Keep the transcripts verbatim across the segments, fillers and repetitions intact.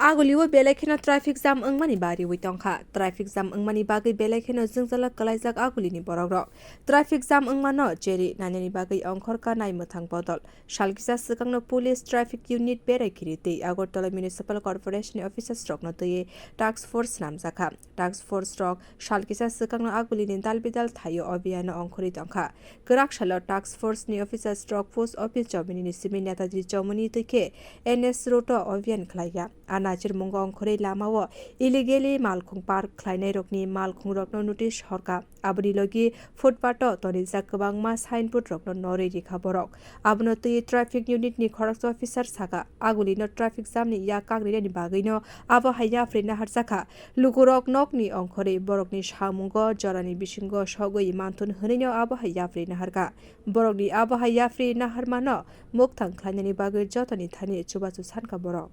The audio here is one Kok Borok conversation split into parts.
Agulio belai kheno traffic jam wngmani bariwi tongkha. Traffic jam wngmani bagwi belai kheno jwngjalo kwlaijak Agulini borokrok. Traffic jam wngmano cheri nainani bagwi ongkhorkha naimwthang bodol. Salkisa swkangno police traffic unit berai khiri tei Agartala Municipal Corporation ni officers rokno twiwi task force swnamjakha. Task force rok salkisa swkangno Agulini dalbidal thaio obiyano ongkhorwi tongkha. Kwrak salo task force ni officers rok post office chomini ni simi Netaji chomini twi khe N S road o obiyan khlaiya. A nachirmungo ongkhorwi lamao illegally malkhung park khlainairokni malkhungrokno notice horkha. Aboni logi footpath o tonijak kwbangma signboard rokno norwi rikha borok. Abono twi traffic unit ni khoroksa officer saka, Agulino traffic jam ni yak kagrinani bagwino abo hai yapri naharjakha. Lukurok nokni ongkhorwi borokni samungo jorani bisingo sogwi manthun hwnwino abo hai yapri naharkha. Borokni abo hai yapri naharmano mukthang khlainani bagwi jotoni thani chubachu sankha borok.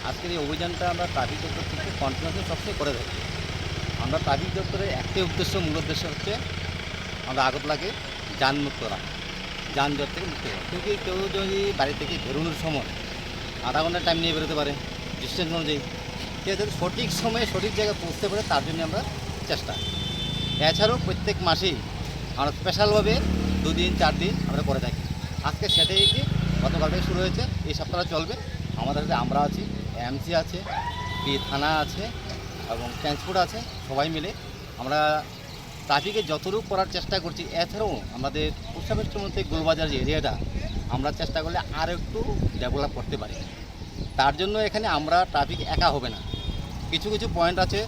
আজকের এই অভিযানটা আমরা ট্রাফিক দপ্তর থেকে কন্টিনিউয়াসলি সবসময় করে থাকি। আমরা ট্রাফিক দপ্তরের একটাই উদ্দেশ্য, মূল উদ্দেশ্য হচ্ছে আমরা আগরতলাকে যানমুক্ত রাখা, যানজট থেকে মুক্ত করা। কিন্তু কেউ যদি বাড়ি থেকে বেরোনোর সময় আধা ঘন্টা টাইম নিয়ে বেরোতে পারে ডিস্টেন্স অনুযায়ী, কেউ যাতে সঠিক সময়ে সঠিক জায়গায় পৌঁছতে পারে, তার জন্য আমরা চেষ্টা। এছাড়াও প্রত্যেক মাসেই আমরা স্পেশালভাবে দুদিন, চার দিন আমরা করে থাকি। আজকে সেটাই কি গতকাল থেকে শুরু হয়েছে, এই সপ্তাহটা চলবে। আমাদের সাথে আমরা আছি, এমসি আছে, বি থানা আছে এবং ট্রান্সপোর্ট আছে। সবাই মিলে আমরা ট্রাফিকে যতটুকু করার চেষ্টা করছি। এছাড়াও আমাদের পোস্ট অফিস মধ্যে গোলবাজার যে এরিয়াটা, আমরা চেষ্টা করলে আরও একটু ডেভেলপ করতে পারি। তার জন্য এখানে আমরা ট্রাফিক একা হবে না, কিছু কিছু পয়েন্ট আছে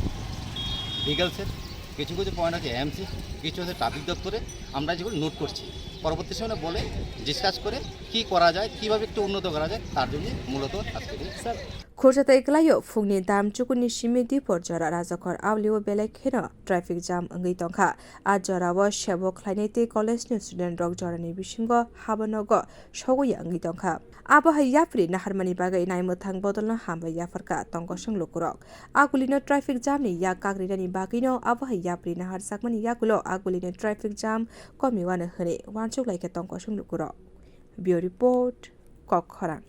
ভিগেলসের, কিছু কিছু পয়েন্ট আছে এমসি, কিছু আছে ট্রাফিক দপ্তরে। আমরা যেগুলো নোট করছি, পরবর্তী সময় বলে ডিসকাস করে কি করা যায়, কিভাবে একটু উন্নত করা যায়, তার জন্য মূলত আজকে এই sir. Khorsa tei kwlaio phungni dam chukuni simi dipor jora Rajakhor aulio belai kheno traffic jam wngwi tongkha. A jorao sebo khlainai tei college ni student rok jorani bisingo habanogo sogwi wngwi tongkha. Abo hai yapri naharmani bagwi naimwthang bodolno hambai yapharkha tongkosong lukurok. Agulino traffic jam ni yak kagrinani bagwino abo hai yapri naharjakmani yagulo agulini traffic jam komiwano hwnwi uansuk laikha tongkosong lukurok. Bureau Report, Kokkhorang.